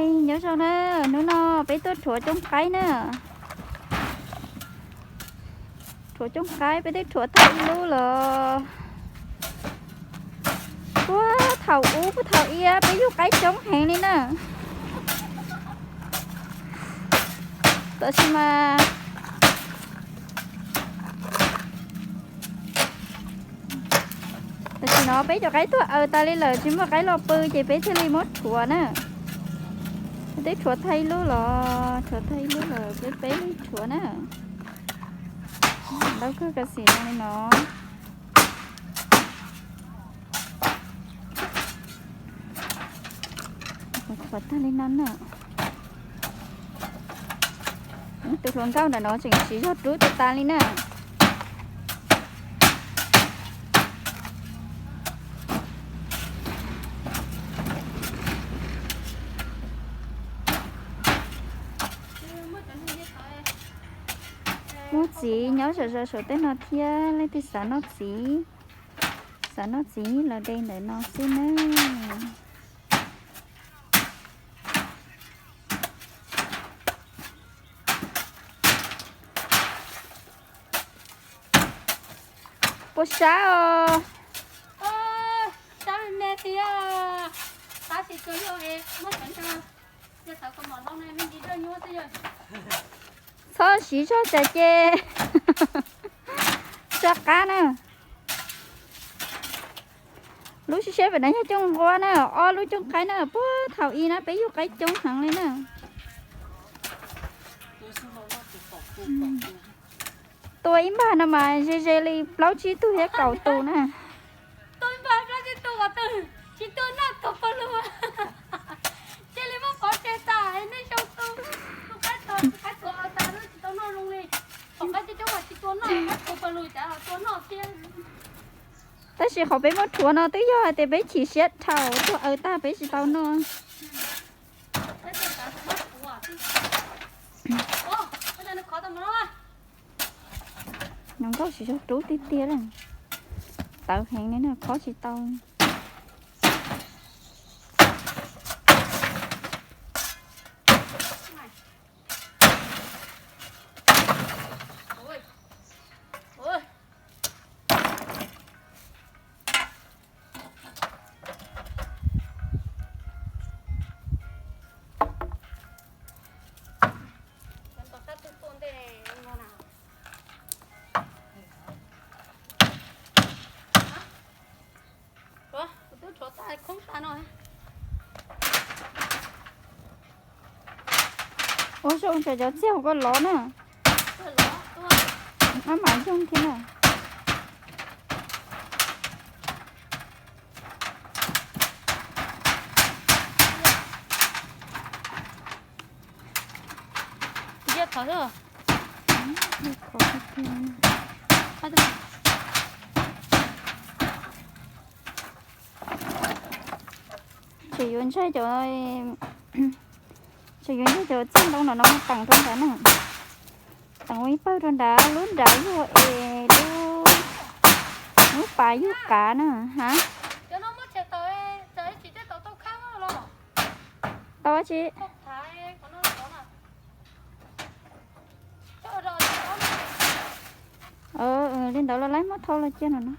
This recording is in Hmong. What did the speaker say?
Nyob zoo na, hnub no peb tuaj rhuav cooj qaib na. Rhuav cooj qaib peb twb rhuav tag ib lub los. Puag thaum ub puag thaum i peb yug qaib coob heev li na. Tab sis mas, tam sim no peb cov qaib tuag aws tas li lawm tsis muaj qaib los pw ces peb thiaj li muab rhuav na. Peb twb rhuav tag ib lub los, rhuav tag ib lub lawm peb peb lub rhuav na. Ntau kawg kiag xim zoo li no. Rhuav tag li no na. Tus hluas nkauj ntawm no tseem siv zog rub tas tas li na. Muaj txiv nyob zom zaws saum tej no thiab, leej twg xav noj txiv, xav noj txiv los de ntawm no xwb nawb. Puas sab os? Sab me me thiab, tab sis tsuas yog muab cov ntsa, yog tawv kaus mom hlau na me ntsis dawj nyuab xwb yog. Txhob siv zog tsam ces tso qab na. Lub siab siab pem no yog cooj nquab na, ob lub cooj qaib na, puag thaum i na peb yug qaib coob heev li na. Tua ib npag no mas ze ze li plaub tsib tug thiab kaum tus na. Tua ib npag plaub tsib tug, tsis tua noj tuag pawg lug. Cia li muab pov tseg tas, nej xyoo tu, tu qaib tag, tu qaib tuag tas lub tsis tau noj zoo li. Thaum qaib coob coob mas tsis tua noj, qaib tuag pawg lug cas tua noj thiab. Tab sis qhov peb muab rhuav no twb yog hais tias peb chim siab dhau, tuag aws tag peb tsis tau noj. Nws nkauj tsis tau rub tiag tiag li. Tawv heev li na, khob tsis tau. Kuv twb rhuav tag khoob tag no. Ua zoo tsam cov txiag hauv ko lov na. Maj mam yoog thiab na. Tseem yuav ntsaig cov, tseem yuav ntsaig cov txiag ntoo no no teem rau nrad na. Teem ua ib pawg rau nrad, lub nrad yog es lub, lub pas yug qav na ha. Tau tsis? Li ntawd los laib muab thau los cia no no.